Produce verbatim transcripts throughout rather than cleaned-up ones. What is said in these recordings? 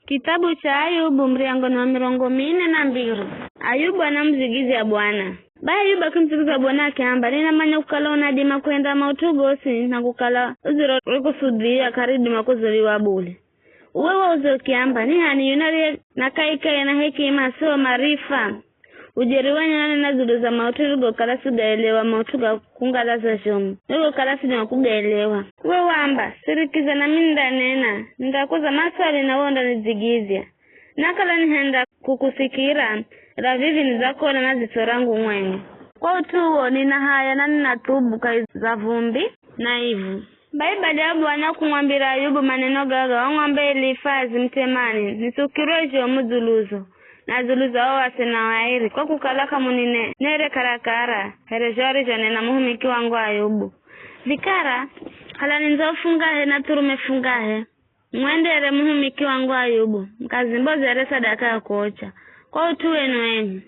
Kithabu cha Ayubu, muryango ni wa mirongo mine na mbiri. Ayubu anamuzigizya Bwana. Bai Ayubu akimuzigiza Bwana akiamba, "Ninamanya kukala unadima kuhenda maut'u gosi, na kukala udziro rikusudhia k'aridima kuzuliwa bule. Uwe wauza ukiamba, 'Ni h'ani yuno ariye na kahikahi na hekima, sio marifa?' Ujeri wenye nanena dzulu za maut'u nirigokala sigaelewa, maut'u ga kungalaza zhomu nirigokala sidima kugaelewa. Uwe wamba, 'Sirikiza nami nindanena, nindakuza maswali na uwe undanidzigizya.' Nakala nihenda kukusikira, ela vivi nidzakuona na dzitso rangu mwenye. Kwa ut'u uwo nina haya na ninathubu kahi za vumbi na ivu." Bai bada ya Bwana kumwambira Ayubu maneno gaga, wamwamba Elifazi Mutemani, "Nitsukirwe zhomu dzuluzo, na dzulu za o asena airi, kwa kukala k'amuninenere karakara, here zho arizhonena muhumiki wangu Ayubu. Vikara, halani ndzo fungahe na thurume fungahe, mwendere muhumiki wangu Ayubu, mukazimbozere sadaka ya kuocha, kwa ut'u wenu enye.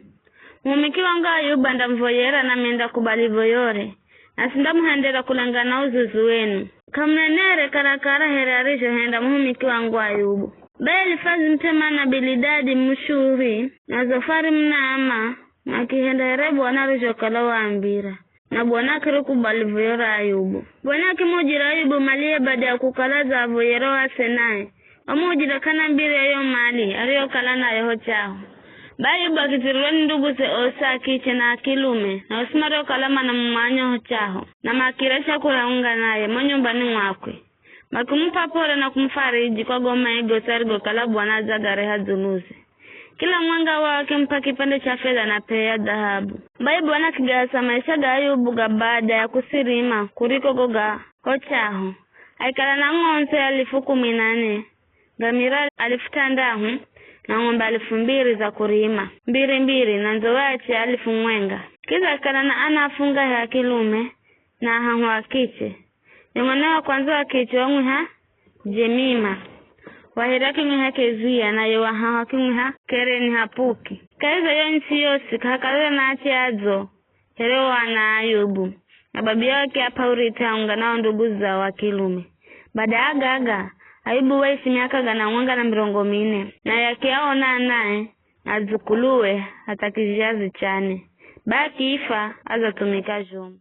Muhumiki wangu Ayubu andamuvoyera, nami nindakubali voyore, na sindamuhendera kulengana na uzuzu wenu. K'amunenere karakara here arizhohenda muhumiki wangu Ayubu." Bai Elifazi Mutemani na Bilidadi Mushuhi na Zofari Munaama makihenda here Bwana arizhokala waambira, na Bwana akirikubali voyo ra Ayubu. Bwana akimuujira Ayubu maliye bada ya kukala dza avoyera o asenae, wamuujira k'ana mbiri ya yo mali ariyokala nayo ho chaho. Bai Ayubu akitsirirwa ni nduguze osi a kiche na a kilume, na osi mariokala manamumanya ho chaho, na makira chakula unga naye mo nyumbani mwakwe. Makimup'a p'ore na kumufariji kwa go mai gosi arigokala Bwana adzagareha dzuluze. Kila mwenga wao akimup'a kipande cha fedha na p'eya ya dhahabu. Bai Bwana akigahasa maisha ga Ayubu ga bada ya kusirima kuriko go ga ho chaho. Aikala na ng'ondze alifu kumi na ne, ngamira alifu tandahu, na ng'ombe alifu mbiri za kurima, mbiri mbiri, na ndzo wache alifu mwenga. Kidza akikala na ana afungahe a kilume, na ahahu a kiche. Ye mwana wa kwandza wa kiche wamwiha Jemima, wa hiri akimwiha Kezia, naye wa hahu akimwiha Kereni-hapuki. Kahi za yo ntsi yosi k'ahakala na ache adzo here o ana a Ayubu, na babiye akiap'a urithi haunga na o ndugu zao a kilume. Bada ya gaga, Ayubu waisi miaka gana mwenga na mirongo mine, naye akiaona anae na adzukuluwe hatha kizhazi cha ne. Bai akifa, adzathumika zhomu.